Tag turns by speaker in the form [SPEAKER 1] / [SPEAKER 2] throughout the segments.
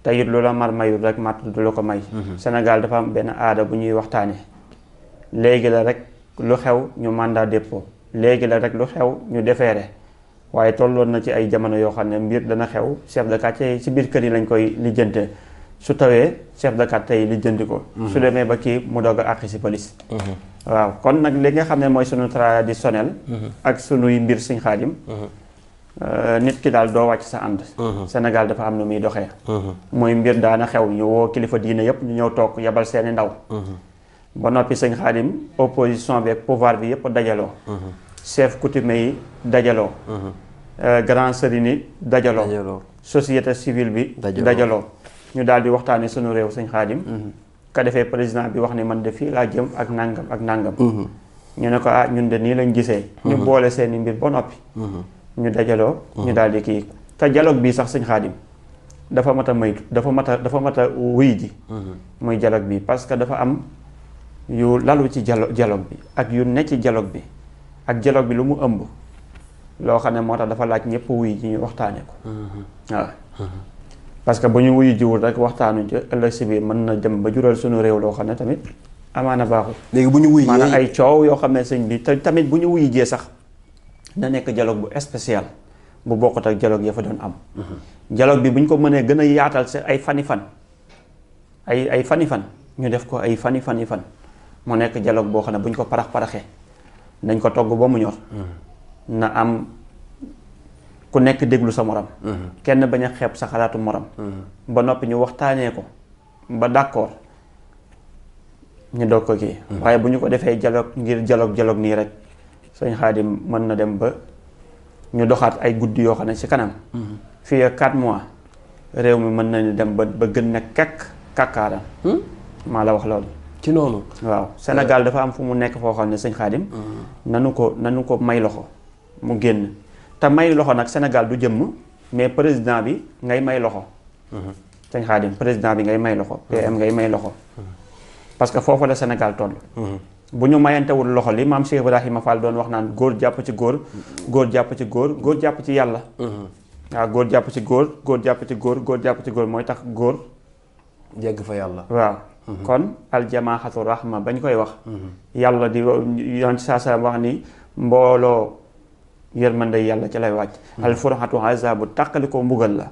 [SPEAKER 1] te it lu la mar mayul rek mat du la ko may. Sénégal dafa am benn aada bu ñuy waxtaane léegi la rek lu xew ñu mandat dépôt léegi la rek lu xew ñu déféré waaye tolloon na ci ay jamono yoo xam ne mbir dana xew chef de quartier ci biir kër yi lañ koy lijjante su tawee chef de quartier yi lijjanti ko. su demee ba kii mu doog a àqi si police. waaw kon nag li nga xam ne mooy sunu traditionnel. ak sunuy mbir Sëñ Xaadim. nit ki daal doo wàcc sa ànd. Sénégal dafa am nu muy doxee. mooy mbir daana xew ñu woo kilifa diine yëpp ñu ñëw toog yabal seeni ndaw. ba noppi Sëñ Xaadim opposition bi ak pouvoir bi yëpp dajaloo. chef coutumier yi dajaloo. grand sëriñ yi dajaloo. société civile bi dajaloo. ñu daal di waxtaanee sunu réew Sëñ Xaadim. ka defee président bi wax ni man de fii laa jëm ak nangam ak nangam. ñu ne ko ñun de nii lañ gisee. ñu boole seeni mbir ba noppi. ñu dajaloo. ñu daal di kii te dialogue bii sax Sëñ Xaadim dafa mat a maytu dafa mat a wuy ji. muy dialogue bi parce que dafa am yu lalu ci dialogue bi ak yu ne ci dialogue bi ak dialogue bi lu mu ëmb loo xam ne moo tax dafa laaj ñëpp wuy ji ñu waxtaane ko waaw. parce que bu ñu wuyu jiwul rek waxtaanuñ ci ëllëg si biir mën na dem ba jural suñu réew loo xam ne tamit amaana baaxul.
[SPEAKER 2] léegi bu ñu wuyu
[SPEAKER 1] maanaam ay coow yoo xam ne sëñ bi te tamit bu ñu wuyu jee sax na nekk dialogue bu spécial bu bokkut ak dialogue ya fa doon am. dialogue bi bu ñu ko mënee gën a yaatal si ay fani fan ay fani fan ñu def ko ay fani fan mu nekk dialogue boo xam ne bu ñu ko paraxee nañ ko togg ba mu ñor. na am ku nekk déglu sa morom. kenn bañ a xeeb sa xalaatu morom. ba noppi ñu waxtaanee ko ba d'accord ñu doog ko kii. waaye bu ñu ko defee dialogue ngir dialogue nii rek Sëñ Xaadim mën na dem ba ñu doxaat ay guddi yoo xam ne ci kanam. fii ak 4 mois réew mi mën nañu dem ba gën na kakkaaram. maa la wax loolu.
[SPEAKER 2] ci noonu.
[SPEAKER 1] waaw Sénégal dafa am fu mu nekk foo xam ne Sëñ Xaadim. nanu ko may loxo mu génn. te may loxo nag Sénégal du jëmm mais président bi ngay may loxo. Sëñ Xaadim président bi ngay may loxo. PM ngay may loxo. parce que foofu la Sénégal toll. bu ñu mayantewul loxo li maam Cheikh Ibrahima Fall doon wax naan góor jàpp ci góor góor jàpp ci góor jàpp ci yàlla. waaw góor jàpp ci góor jàpp ci góor jàpp ci góor mooy tax góor.
[SPEAKER 2] jegg fa yàlla.
[SPEAKER 1] waaw kon aljamaaxatu rahma bañ koy wax. yàlla di yoon saa saa wax ni mbooloo. yërmande yàlla ci lay wàcc. al furxatu azabu tàqalikoo mbugal la.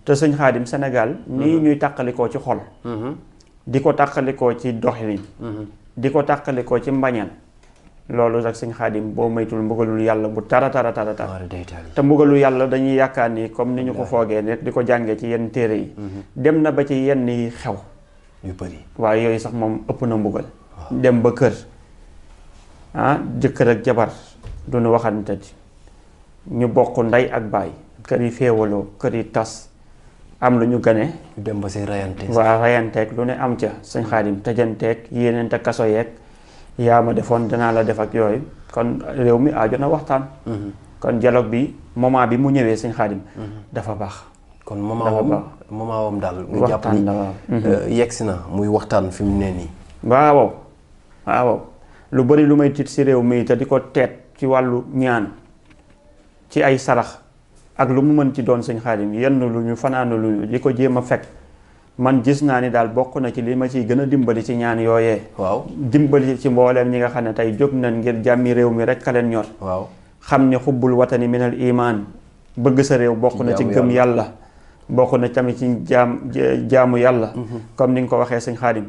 [SPEAKER 1] te Sëñ Xaadim Sénégal nii ñuy tàqalikoo ci xol. di ko tàqalikoo ci doxalin. di ko tàqalikoo ci mbañal loolu rek Sëñ Xaadim boo moytul mbugalul yàlla bu tara te mbugalul yàlla dañuy yaakaar ni comme ni ñu ko foogee rek di ko jàngee ci yenn téere yi. dem na ba ci yenn yi xew.
[SPEAKER 2] yu bëri
[SPEAKER 1] waaye yooyu sax moom ëpp na mbugal. dem ba kër jëkkër ak jabar du nu waxante ñu bokk ndey ak baay kër yi féewaloo kër yi tas am lu ñu gane
[SPEAKER 2] dem ba say rayante.
[SPEAKER 1] waa rayanteeg lu ne am ca Sëñ Xaadim tëjanteeg yéeneente kaso yeeg yaa ma defoon danaa la def ak yooyu kon réew mi aajo na waxtaan. kon dialogue bi moment bi mu ñëwee Sëñ Xaadim dafa baax.
[SPEAKER 2] kon moment wam daal nga jàpp ni yegsi na muy waxtaan fi mu ne nii. waaw lu bari lu may tiit si réew mi te di ko teet ci wàllu ñaan ci ay sarax ak lu mu mën ci doon Sëñ Xaadim yenn lu ñu fanaana lu di ko jéem a fekk man gis naa ni daal bokk na ci li ma ciy gën a dimbali ci ñaan yooyee. waaw
[SPEAKER 1] dimbali ci mbooleem ñi nga xam ne tey jóg nañ ngir jàmmi réew mi rek ka leen ñor.
[SPEAKER 2] waaw
[SPEAKER 1] xam ni xubbul watani minal imaan bëgg sa réew bokk na ci gëm yàlla. bokk na tamit ci jaamu yàlla. comme ni nga ko waxee Sëñ Xaadim.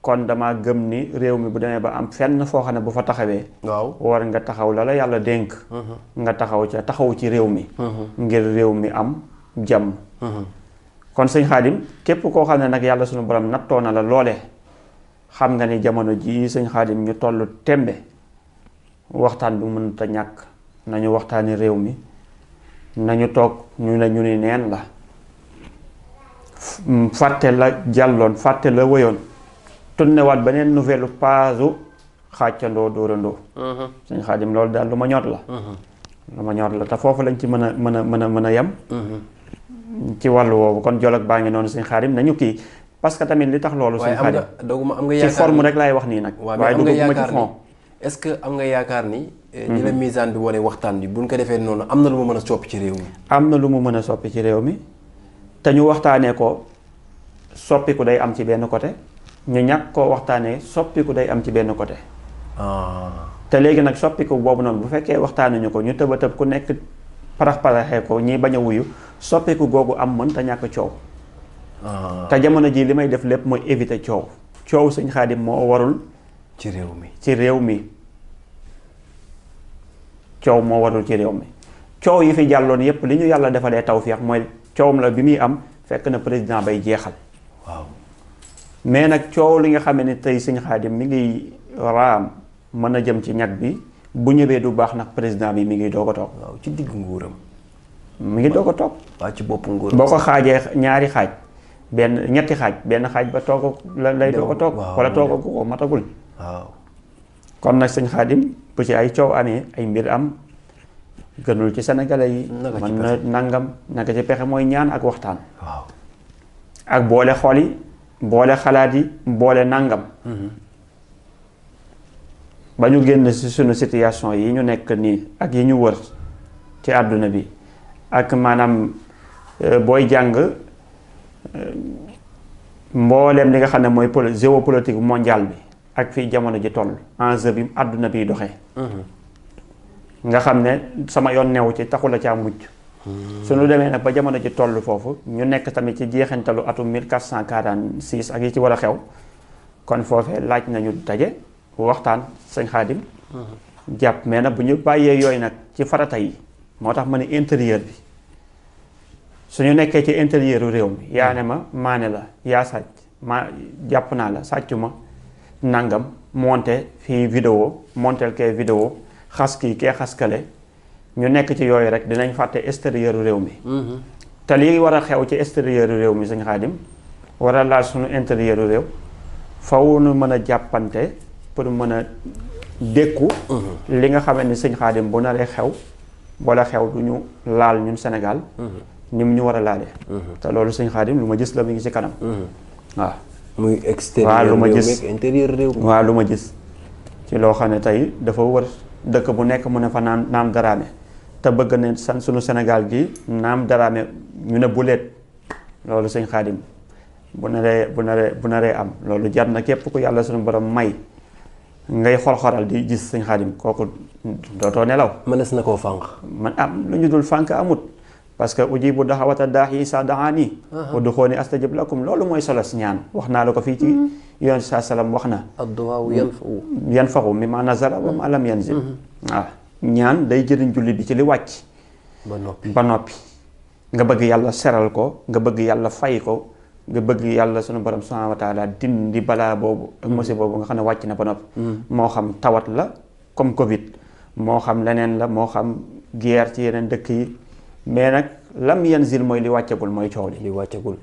[SPEAKER 1] kon dama gëm ni réew mi bu demee ba am fenn foo xam ne bu fa taxawee.
[SPEAKER 2] waaw
[SPEAKER 1] war nga taxaw la yàlla dénk. nga taxaw ci réew mi. ngir réew mi am jàmm. kon Sëñ Xaadim képp koo xam ne nag yàlla sunu borom nattoo na la loolee xam nga ni jamono jii Sëñ Xaadim ñu toll tembe waxtaan bi mënut a ñàkk nañu waxtaani réew mi nañu toog ñu ne ñu ni neen la fàtte la jàlloon fàtte la wéyoon tunnewaat beneen nouvelle paasu xàccandoo dóorandoo. Sëñ Xaadim loolu daal lu ma ñor la te foofu lañ ci mën a yem. ci wàllu woowu kon dialogue baa ngi noonu Sëñ Xaadim nañu kii parce que tamit li tax loolu. Sëñ Xaadim
[SPEAKER 2] am nga yaakaar
[SPEAKER 1] ci forme rek laay wax nii nag. waaye dugguma ci fond.
[SPEAKER 2] est-ce que am nga yaakaar ni. ñi la misaan bi wane waxtaan bi buñ ko defee noonu am na lu mu mën a soppi ci réew mi.
[SPEAKER 1] am na lu mu mën a soppi ci réew mi te ñu waxtaanee ko soppiku day am ci benn côté ñu ñàkk koo waxtaanee soppiku day am ci benn côté. te léegi nag soppiku boobu noonu bu fekkee waxtaanuñu ko ñu tëb a tëb ku nekk paraxee ko ñii bañ a wuyu soppiku googu am mën te ñàkk coow. te jamono ji li may def lépp mooy éviter coow sëñ Xaadim moo warul.
[SPEAKER 2] ci réew mi
[SPEAKER 1] coow moo warul ci réew mi coow yi fi jàlloon yépp li ñu yàlla defalee tawfeex mooy coowam la bi muy am fekk na président bay jeexal.
[SPEAKER 2] waaw
[SPEAKER 1] mais nag coow li nga xam ne tey sëñ Xaadim mi ngi raam mën a jëm ci ñag bi bu ñëwee du baax nag président bi mi ngi doog a toog.
[SPEAKER 2] waaw ci digg nguuram.
[SPEAKER 1] mi ngi doog a toog.
[SPEAKER 2] waaw ci bopp nguuram.
[SPEAKER 1] boo ko xaajee ñaari xaaj ñetti xaaj benn xaaj ba toog lay doog a toog. wala toog ko matagul.
[SPEAKER 2] waaw
[SPEAKER 1] kon nag sëñ Xaadim bu ci ay coow amee ay mbir am gënul ci sénégalais yi. mën na nangam naka ci pexe mooy ñaan ak waxtaan.
[SPEAKER 2] waaw
[SPEAKER 1] ak boole xol yi boole xalaat yi boole nangam. ba ñu génn ci suñu situation yi ñu nekk nii ak yi ñu wër ci àdduna bi ak maanaam booy jàng mbooleem li nga xam ne mooy géopolitique mondial bi ak fii jamono ji toll enjeu bi àdduna biy doxee. nga xam ne sama yoon new ci taxula caa mujj. suñu demee nag ba jamono ji toll foofu ñu nekk tamit ci jeexantalu atum 1446 ak yi ci war a xew kon foofee laaj nañu daje waxtaan sëñ Xaadim jàpp mais nag bu ñu bàyyee yooyu nag ci farata yi moo tax ma ne intérieur bi suñu nekkee ci intérieur réew mi yaa ne ma maane la yaa sàcc ma jàpp naa la sàccu ma nangam monté fii vidéo montel kee vidéo xas kii kee xaskale ñu nekk ci yooyu rek dinañ fàtte extérieur réew mi te lii war a xew ci extérieur réew mi sëñ Xaadim war a laal suñu intérieur réew faw nu mën a jàppante pour mën a dékku li nga xamante ni sëñ Xaadim bu naree xew wala xew du ñu laal ñun Sénégal ni mu ñu war a laalee te loolu sëñ Xaadim lu ma gis la mu ngi ci kanam waaw
[SPEAKER 2] muy extérieur
[SPEAKER 1] lu ma
[SPEAKER 2] réew
[SPEAKER 1] gis
[SPEAKER 2] mi intérieur réew mi
[SPEAKER 1] waaw lu ma gis ci loo xam ne tey dafa wër dëkk bu nekk mu ne fa naam daraame te bëgg ne sunu Sénégal gi naam daraame ñu ne bu leet loolu sëñ Xaadim bu naree am loolu jar na képp ku yàlla suñu borom may ngay xor-xoral di gis sëñ Xaadim kooku dootoo nelaw.
[SPEAKER 2] mënees na koo fànq.
[SPEAKER 1] man am lu ñu dul fànq amut parce que ujibu daxawata daa'i izaa da'aani udxuuni astajib lakum loolu mooy solos ñaan wax naa la ko fii ci yoon saa salaam wax na.
[SPEAKER 2] ad-du'aa
[SPEAKER 1] yanfa'u mimmaa nazala wa maa lam yanzil. waaw ñaan day jëriñ jullit bi ci li wàcc. ba noppi nga bëgg yàlla seral ko nga bëgg yàlla fay ko. nga bëgg yàlla sunu borom subhaanahu wa taala dindi balaa boobu ak musiba boobu nga xam ne wàcc na ba noppi moo xam tawat la comme Covid moo xam leneen la moo xam guerre ci yeneen dëkk yi mais nag lam yanzil mooy li wàccagul mooy coow li
[SPEAKER 2] wàccagul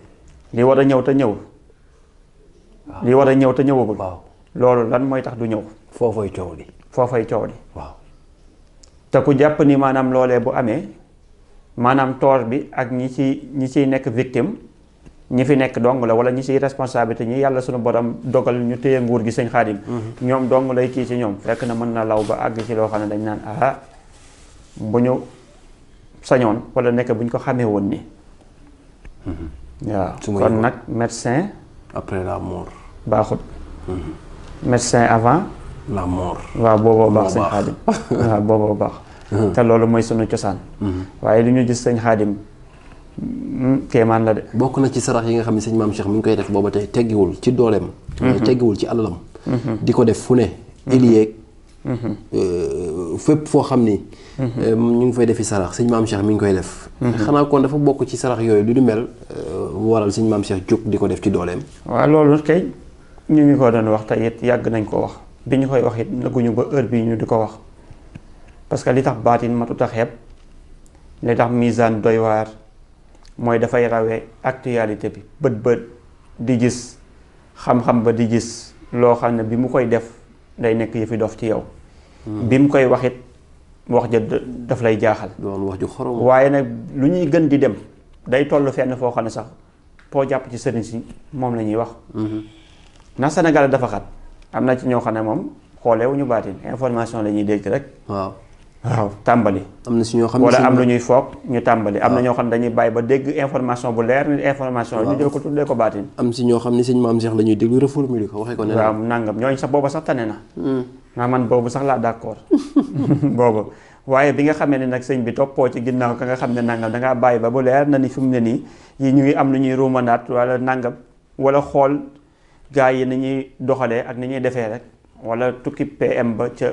[SPEAKER 1] li war a ñëw te ñëw li war a ñëw te ñëwagul loolu lan mooy tax du ñëw
[SPEAKER 2] foofay coow li
[SPEAKER 1] waaw te ku jàpp ni maanaam loolee bu amee maanaam toor bi ak ñi ciy nekk victime ñi fi nekk dong la wala ñi ciy responsabilité ñi yàlla sunu borom dogal ñu téye nguur gi sëñ Xaadim ñoom dong lay kii ci ñoom fekk na mën na law ba àgg ci loo xam ne dañ naan bu ñu sañoon wala nekk bu ñu ko xamee woon ni waaw kon nag médecin
[SPEAKER 2] après la mort
[SPEAKER 1] baaxut médecin avant
[SPEAKER 2] la mort
[SPEAKER 1] waaw booboo baax sëñ Xaadim waaw booboo baax te loolu mooy sunu cosaan waaye li ñu gis sëñ Xaadim kéemaan la de.
[SPEAKER 2] bokk na ci sarax yi nga xam ne sëñ Maam Cheikh mi ngi koy def booba tey teggiwul ci dooleem. teggiwul ci alalam. di ko def fu ne. iliyeeg. fépp foo xam ni. ñu ngi fay defi sarax sëñ Maam Cheikh mi ngi koy def. xanaa kon dafa bokk ci sarax yooyu lu du mel waral sëñ Maam Cheikh jóg di ko def ci dooleem.
[SPEAKER 1] waaw loolu kay ñu ngi ko doon wax te it yàgg nañ ko wax bi ñu koy wax it nëgguñu ba heure bii ñu di ko wax parce que li tax baatin matut a xeeb li tax misaan doy waar. mooy dafay rawee actualité bi bët di gis xam-xam ba di gis loo xam ne bi mu koy def day nekk yëfi dof ci yow bi mu koy waxit wax ja daf lay jaaxal
[SPEAKER 2] doon wax ju xorom
[SPEAKER 1] waaye nag lu ñuy gën di dem day toll fenn foo xam ne sax poo jàpp ci sëriñ si moom la ñuy wax ndax Sénégal dafa xat am na ci ñoo xam ne moom xoolee wu ñu baatin information la ñuy dégg rek
[SPEAKER 2] waaw
[SPEAKER 1] waaw tàmbali.
[SPEAKER 2] am na si ñoo xam ne
[SPEAKER 1] wala am lu ñuy foog ñu tàmbali. am na ñoo xam ne dañuy bàyyi ba dégg information bu leer ni information ñu jël ko tuddee ko baatin.
[SPEAKER 2] am si ñoo xam ne sëñ Maam Cheikh la ñuy déglu reformulé ko waxee ko ne.
[SPEAKER 1] waaw nangam ñooñu sax booba sax tane na. man boobu sax laa d'accord boobu. waaye bi nga xamee ne nag sëñ bi toppoo ci ginnaaw ka nga xam ne nangam dangaa bàyyi ba bu leer na ni fi mu ne nii yi ñu ngi am lu ñuy ruumanaat wala nangam wala xool gaa yi ni ñuy doxalee ak ni ñuy defee rek wala tukki PM ba ca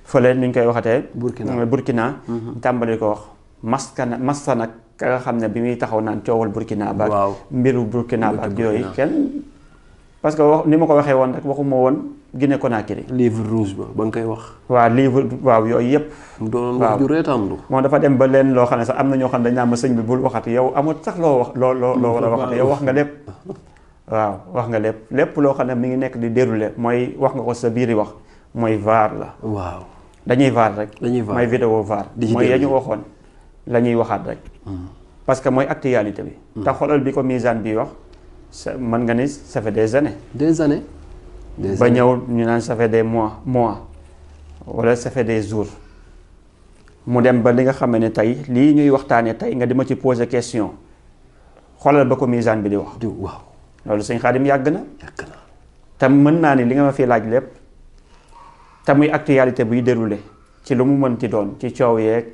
[SPEAKER 1] fële nuñ koy waxatee. Burkina. tàmbali ko wax masta nag ka nga xam ne bi muy taxaw naan coowal Burkina ba.
[SPEAKER 2] waaw
[SPEAKER 1] mbiru Burkina ba ak yooyu kenn. parce que wax ni ma ko waxee woon rek waxuma woon Guinée Conakry.
[SPEAKER 2] livre rouge ba nga koy wax.
[SPEAKER 1] waaw livre waaw yooyu yëpp.
[SPEAKER 2] mu doon wax ju reetaanlu.
[SPEAKER 1] moom dafa dem ba leen loo xam ne sax am na ñoo xam ne dañ naan ma sëñ bi bul waxati yow amul sax loo wax loo war a waxati yow wax nga lépp. waaw wax nga lépp loo xam ne mi ngi nekk di déroulé mooy wax nga ko sa biir yi wax mooy VAR la.
[SPEAKER 2] waaw
[SPEAKER 1] dañuy VAR rek.
[SPEAKER 2] mooy
[SPEAKER 1] vidéo VAR. mooy ya ñu waxoon la ñuy waxaat rek. parce que mooy actualité bi. te xoolal bi ko misaan bi wax mën nga ni ça fait des années. ba ñëw ñu naan ça fait des mois wala ça fait des jours mu dem ba li nga xam ne tey lii ñuy waxtaanee tey nga di ma ci poser question xoolal ba ko misaan bi di wax.
[SPEAKER 2] waaw
[SPEAKER 1] loolu sëñ Xaadim yàgg na. te mën naa ni li nga ma fi laaj lépp te muy actualité buy déroulé ci lu mu mënti doon ci coow yeeg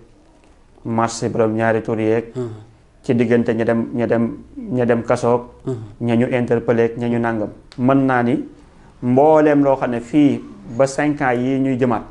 [SPEAKER 1] marché borom ñaari tur yeeg. ci diggante ña dem kasoog. ña ñu interpellé ña ñu nàngam mën naa ni. mbooleem loo xam ne fii ba 5 ans yii ñuy jëmaat